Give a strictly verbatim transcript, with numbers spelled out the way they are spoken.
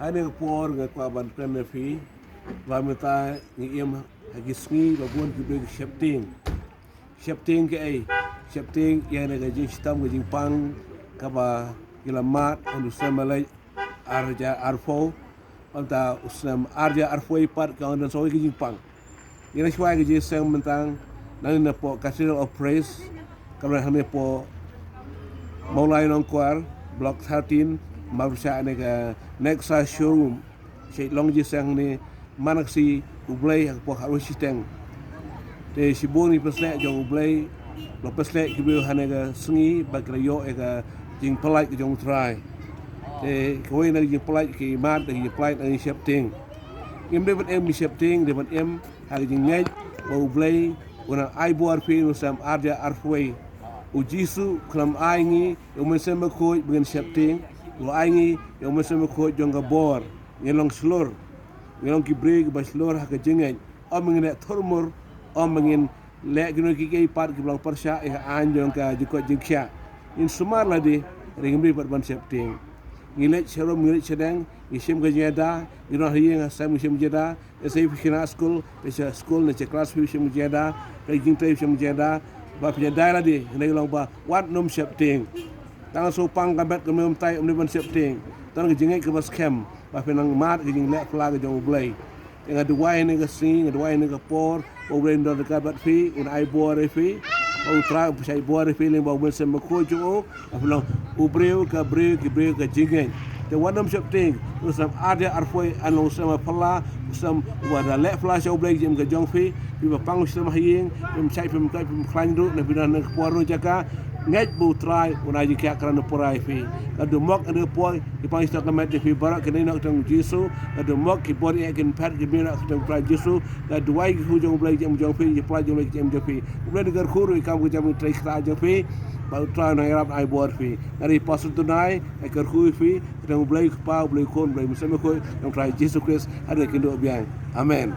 Ha kane ka por nga kwah ban kren ïa phi ba mynta ngi im ha ki sngi ba bun ki briew ki sheptieng. Sheptieng kaei? Sheptieng ïa kane ka jingshitom, ka jingpang kaba ki la mad ha u snem ba leit ar hajar arphew. Mynta u snem ar hajar arphew pat ka wan don sa kawei ka jingpang. Ngi la shuwa ka jingseng mynta nangne napoh Cathedral of Praise, kaba hangne napoh Mawlai Nongkwar, Block thirteen, marshah ne ka Nexa showroom. Shait long jingseng ne man ka sngi U Blei ha ka por khatwei shiteng. Te shibun ki pasleh jong U Blei, la pasleh ki briew ha kane ka sngi ba ki la ïoh ïa ka jingpyllait ka jong U Trai. Te kawei na ka jingpyllait ki mad, ka jingpyllait na ka jingsheptieng. Ngim dei ban im sheptieng, dei ban im ha ka jingngeit ba U Blei u nang ai bor phi ha u snem ar hajar arphew. U Jisu u khlem ai ngi ïa u Mynsiem Bakhuid ba ngin sheptieng, u ai ngi ïa u Mynsiem Bakhuid jong ka bor. Ngin long shlur, ngin long ki briew kiba shlur ha ka jingngeit. Ym ngin leh thurmur, ym ngin leh kino kiei kiei pat kiba long pyrshah ïa ka aiñ jong ka jingkoit jingkhiah. Ngin sumar lade, hynrei ngim dei pat ban sheptieng. Ngi leit sharum, ngi leit shadeng, ngi shim ka jingïada, ngi don ha ïing ha sem ngi shim ka jingïada. Lehse phi khynnah skul, phi sha skul ne sha klas phi shim ka jingïada, ka jingtrei phi shim ka jingïada, ba phin ïada ïa lade, hynrei long ba wat nym sheptieng. Tang shu pang ka met ka mem tai, ym dei ban sheptieng. Tang ka jingngeit kaba skhem ba phin nang mad ka jingleh pla ka jong U Blei. Te nga duwai ha kane ka sngi, nga duwai ha kane ka por, ba U Blei un don ryngkat bad phi, un ai bor ïa phi, ba U Trai un pynshai bor ïa phi lyngba U Mynsiem Bakhuid jong u, ba phin long u briew ka briew ki briew ka jingngeit. Te wat nym sheptieng, u snem ar hajar arphew un long u snem ba phylla, u snem uba da leh pla sha U Blei ka jingim ka jong phi, phi ba pang u snem ha ïing, phim shait, phim koit, phim khlaiñ ruh, ne phi don ha kane ka por ne jaka, ngeit ba U Trai un ai jingkhiah kyrdan u pura ïa phi. Ka dei mok ha kane ka por, ki pang shitom ka met ïa phi baroh, ki nang ïehnoh ha ka kyrteng U Jisu, ka dei mok ki bor ïa kin phet, ki mih noh ha ka kyrteng U Trai Jisu, ka duwai ki hu jong U Blei jong phi, ki pla jong U Blei jong phi. U Blei un kyrkhu ruh ïa ka kam ka jam, ka trei ka ktah jong phi, ba U Trai un nang ïarap ai bor phi. Nga dei Pastor Tunai, nga kyrkhu ïa phi ha ka kyrteng U Blei u Kpa, U Blei u Khun, U Blei u Mynsiem Bakhuid, U Trai Jisu Khrist, ha kine ki kynduh biang. Amen.